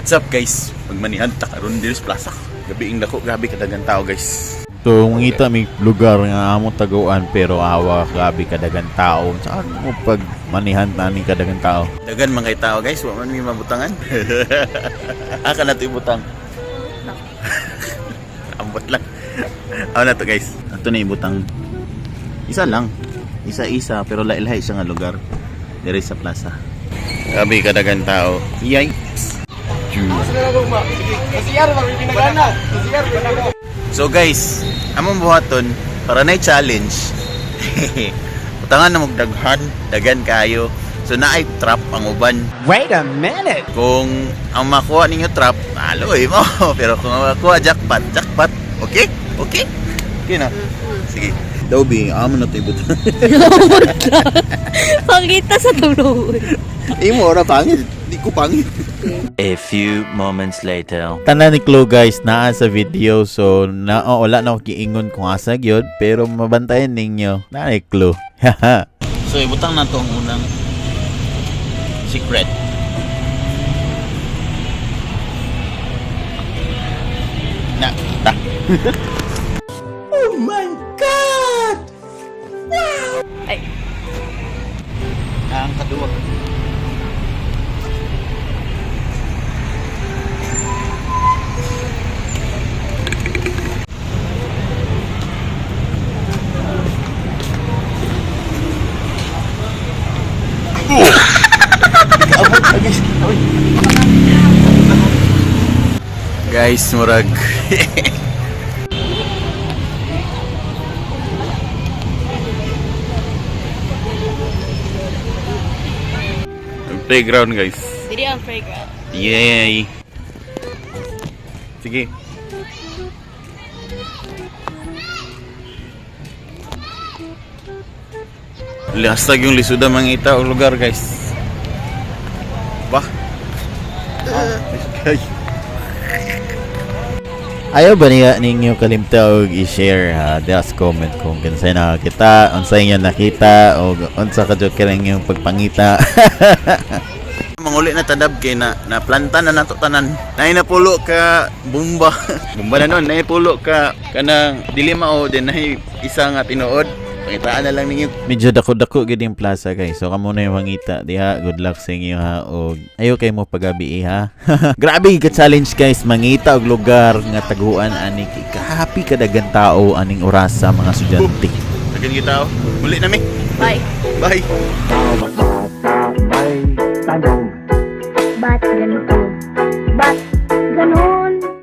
What's up, guys? Magmanihan ta karon diri sa plaza. Gabi ing dako, grabe kadagan tao, guys. So, mangita may lugar nga among taguan pero awa grabe kadagan tao. Saan mo pag manihan ani kadagan tao? Dagan mga tao, guys, wa man mi mabutangan. Aka na to ibutang. Ambot lang. Aw na to, guys. Ato na ibutang. Isa lang. Isa-isa pero lahi-lahi siya nga lugar. Diri sa plaza. Grabe kadagan tao. Yikes. So guys, among buhaton para na challenge. Butangan na magdaghan, dagan kayo. So naay trap ang uban. Wait a minute. Kung ang makuha ninyo trap, talo eh mo. Pero kung ang makuha jackpot, jackpot. Okay? Okay? Okay na. Sige. Daw bi, amo na to ibutang. Pangita sa tulog. Imo ora pangit. Di ko pangit. A few moments later. Tanan ni Chloe, guys, naa sa video, so na oh, wala na ako giingon kung asa gyud pero mabantayan ninyo. Naa ni Chloe. So ibutang na to ang unang secret. Na, ta. Ay. Ang kaduwa. Guys, murag. Playground, guys. Dili ang playground. Yay! Sige. Lastag yung lisuda mangita og lugar, guys. Ba? Ah, Ayaw ba niya ninyo kalimta og i-share ha? Just comment kung kinsay nakakita, unsay inyo nakita o unsa ka jud kanang inyong pagpangita. Manguli na tadab kay na naplanta na nato tanan. Nay napulo ka bumba. Bumba na nun, nay pulo ka kanang dili mao din nay isa nga tinuod. Pangitaan na lang ninyo. Medyo dako-dako gid yung plaza, guys. So kamo na yung mangita diha. Good luck sa inyo ha og ayo kay mo pagabi eh, ha. Grabe ka challenge, guys, mangita og lugar nga taguan ani kay kahapi kadagan tao aning orasa mga estudyante. Dagan kita oh. Muli na mi. Bye. Bye.